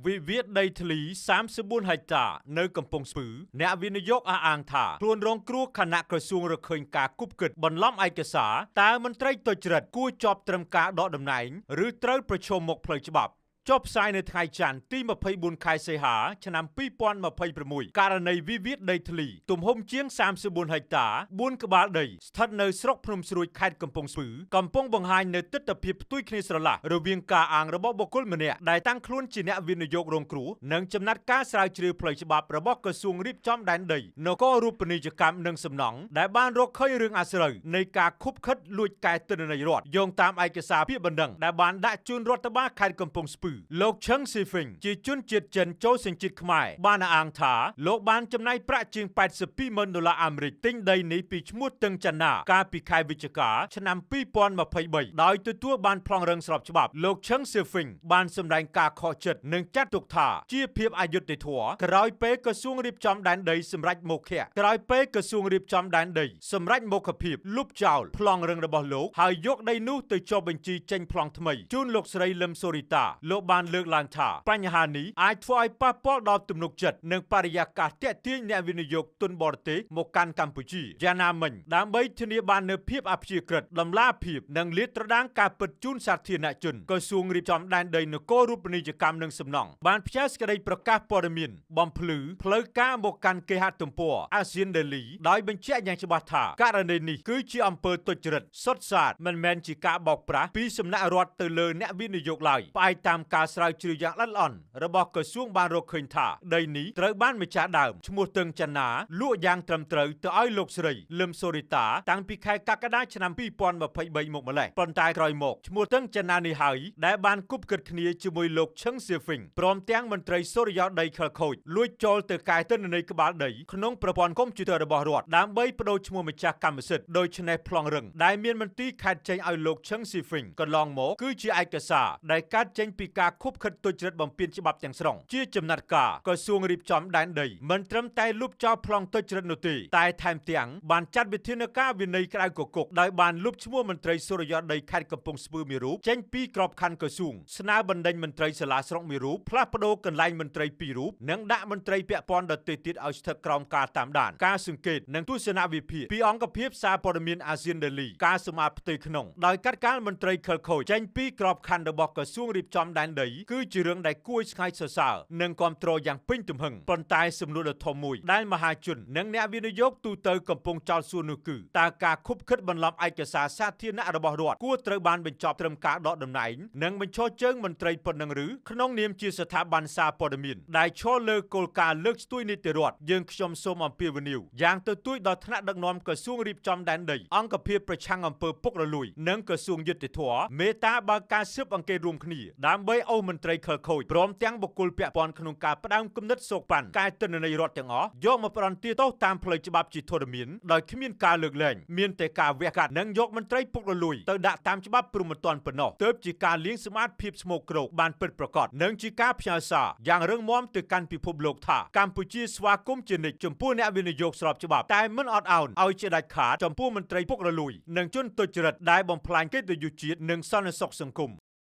វិវាទដីធ្លី 34 ហិកតានៅកំពង់ស្ពឺ អ្នកវិនិយោគអះអាងថាខ្លួនរងគ្រោះខណៈក្រសួងរកឃើញការគប់គិតបន្លំឯកសារតើមន្ត្រីទុច្ចរិតគួរជាប់ត្រឹមការដកតំណែងឬត្រូវប្រឈមមុខផ្លូវច្បាប់ចុះផ្សាយនៅថ្ងៃច័ន្ទទី24ខែសីហាឆ្នាំ2026ករណីវិវាទដីធ្លីទំហំជាង34ហិកតា4ក្បាលដីស្ថិតនៅស្រុកភ្នំស្រួចខេត្តកំពង់ស្ពឺកំពុងបង្ហាញនៅទិដ្ឋភាពផ្ទុយគ្នាស្រឡះរវាងការអាងរបស់បុគ្គលម្នាក់ដែលតាំងខ្លួនជាអ្នកវិនិយោគរងគ្រោះនិងចំណាត់ការស្រាវជ្រាវផ្លូវច្បាប់របស់ក្រសួងរៀបចំដែនដីនគររូបនីយកម្មនិងសំណង់ដែលបានរកឃើញរឿងអាស្រូវនៃការខុបខិតលួចកែទិន្នន័យរដ្ឋយោងតាមឯកសារពាក្យបណ្ដឹងដែលបានដាក់ជូនរដ្ឋបាលខេត្តកំពង់ស្ពឺលោកឆឹងស៊ីហ្វីងជាជនជាតិចិនចូលសញ្ជាតិខ្មែរបានអះអាងថាលោកបានចំណាយប្រាក់ជាង82ម៉ឺនដុល្លារអាមេរិកទិញដីនេះពីឈ្មោះទឹងចន្ទាកាលពីខែវិច្ឆិកាឆ្នាំ2023ដោយទទួលបានប្លង់រឹងស្របច្បាប់លោកឆឹងស៊ីហ្វីងបានសម្ដែងការខកចិត្តនិងចាត់ទុកថាជាភាពអយុត្តិធម៌ក្រោយពេលក្រសួងរៀបចំដែនដីសម្រេចមុខៈក្រោយពេលក្រសួងរៀបចំដែនដីសម្រេចមុខភាពលុបចោលប្លង់រឹងរបស់លោកហើយយកដីនោះទៅចុះបញ្ជីចេញប្លង់ថ្មីជូនលោកស្រីលឹមសូរីតាលោកបានលើកឡើងថាបញ្ហានេះអាចធ្វើឲ្យប៉ះពាល់ដល់ទំនុកចិត្តនិងបរិយាកាសទាក់ទាញអ្នកវិនិយោគទុនបរទេសមកកាន់កម្ពុជាយ៉ាងណាមិញដើម្បីធានាបាននូវភាពអព្យាក្រឹតតម្លាភាពនិងលាតត្រដាងការពិតជូនសាធារណជនក្រសួងរៀបចំដែនដីនគររូបនីយកម្មនិងសំណង់បានផ្ញើសេចក្តីប្រកាសព័ត៌មានបំភ្លឺផ្លូវការមកកាន់គេហទំព័រអាស៊ានដេលីដោយបញ្ជាក់យ៉ាងច្បាស់ថាករណីនេះគឺជាអំពើទុច្ចរិតសុទ្ធសាធមិនមែនជាការបោកប្រាស់ពីសំណាក់រដ្ឋទៅលើអ្នកវិនិយោគឡើយផ្អែកតាមការស្រាវជ្រាវយ៉ាងល្អិតល្អន់របស់ក្រសួងបានរកឃើញថាដីនេះត្រូវបានម្ចាស់ដើមឈ្មោះទឹងចន្ទាលក់យ៉ាងត្រឹមត្រូវទៅឲ្យលោកស្រីលឹមសូរីតាតាំងពីខែកក្កដាឆ្នាំ2023មកម្លេះប៉ុន្តែក្រោយមកឈ្មោះទឹងចន្ទានេះហើយដែលបានគប់គិតគ្នាជាមួយលោកឆឹងសៀហ្វីងព្រមទាំងមន្ត្រីសូរិយោដីខលខូចលួចចូលទៅកែទិន្នន័យក្បាលដីក្នុងប្រព័ន្ធកុំព្យូទ័ររបស់រដ្ឋដើម្បីបដូរឈ្មោះម្ចាស់កម្មសិទ្ធិដូច្នេះប្លង់រឹងដែលមានមន្ទីរខេត្តចេញឲ្យលោកឆឹងស៊ីហ្វីងកន្លងមកគឺជាឯកសារដែលកើតចេញពីការខុបខិតទុច្ចរិតបំពានច្បាប់ទាំងស្រុងជាចំណាត់ការក្រសួងរៀបចំដែនដីមិនត្រឹមតែលុបចោលប្លង់ទុច្ចរិតនោះទេតែថែមទាំងបានចាត់វិធានការវិន័យក្រៅកគុកដោយបានលុបឈ្មោះមន្ត្រីសុរិយោដីខេត្តកំពង់ស្ពឺមួយរូបចេញពីក្របខ័ណ្ឌក្រសួងស្នើបណ្ដេញមន្ត្រីសាលាស្រុកមួយរូបផ្លាស់ប្ដូរកន្លែងមន្ត្រីពីររូបនិងដាក់មន្ត្រីពាក់ព័ន្ធដទៃទៀតឲ្យស្ថិតក្រោមការតាមដានការសង្កេតនិងទស្សនវិភាគពីអង្គភាពសារព័ត៌មានអាស៊ានដេលីការសម្អាតផ្ទៃក្នុងដោយកាត់កាលមន្ត្រីខិលខូចចេញពីក្របខ័ណ្ឌរបស់ក្រសួងរៀបចំដែនដីគឺជារឿងដែលគួរឲ្យស្ងើចសរសើរនិងគាំទ្រយ៉ាងពេញទំហឹងប៉ុន្តែសំណួរដ៏ធំមួយដែលមហាជននិងអ្នកវិនិយោគទូទៅកំពុងចោទសួរនោះគឺតើការខុបខិតបន្លំឯកសារសាធារណៈរបស់រដ្ឋគួរត្រូវបានបញ្ចប់ត្រឹមការដកតំណែងនិងបញ្ឈរជើងមន្ត្រីប៉ុណ្ណឹងឬក្នុងនាមជាស្ថាប័នសារព័ត៌មានដែលឈរលើគោលការណ៍លើកស្ទួយនីតិរដ្ឋយើងខ្ញុំសូមអំពាវនាវយ៉ាងទទូចដល់ថ្នាក់ដឹកនាំក្រសួងរៀបចំដែនដីអង្គភាពប្រឆាំងអំពើពុករលួយនិងក្រសួងយុត្តិធម៌មេត្តាបើកការស៊ើបអង្កេតរួមគ្នាដើម្បីអូសមន្ត្រីខិលខូចព្រមទាំងបុគ្គលពាក់ព័ន្ធក្នុងការផ្ដើមគំនិតសូកប៉ាន់កែទិន្នន័យរដ្ឋទាំងអស់យកមកផ្ដន្ទាទោសតាមផ្លូវច្បាប់ជាធរមានដោយគ្មានការលើកលែងមានតែការវះកាត់និងយកមន្ត្រីពុករលួយទៅដាក់តាមច្បាប់ព្រហ្មទណ្ឌប៉ុណ្ណោះទើបជាការលាងសម្អាតភាពស្មោកគ្រោកបានពិតប្រាកដនិងជាការផ្ញើសារយ៉ាងរឹងមាំទៅកាន់ពិភពលោកថាកម្ពុជាស្វាគមន៍ជានិច្ចចំពោះអ្នកវិនិយោគស្របច្បាប់តែមិនអត់ឱនឲ្យជាដាច់ខាតចំពោះមន្ត្រីពុករលួយនិងជនទុច្ចរិតដែលបំផ្លាញកិត្តិយសជាតិនិងសន្តិសុខសង្គម។